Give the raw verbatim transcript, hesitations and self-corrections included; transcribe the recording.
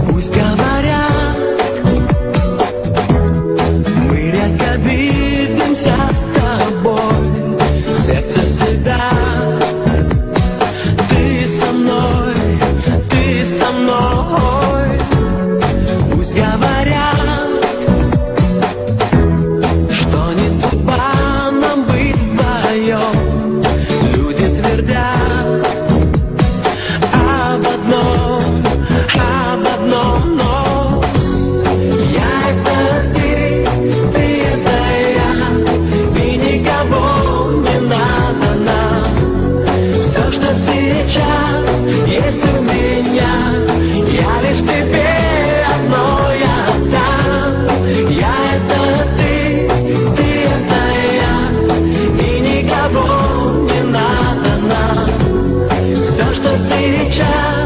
Пусть говорят, мы редко видимся с тобой. В сердце всегда ты со мной, ты со мной. Пусть говорят, что не судьба нам быть вдвоем. Люди твердят об одном, об одном, но я — это ты, ты — это я, и никого не надо нам. Все, что сейчас есть у меня, я лишь тебе одной отдам. Я — это ты, ты — это я, и никого не надо нам. Все, что сейчас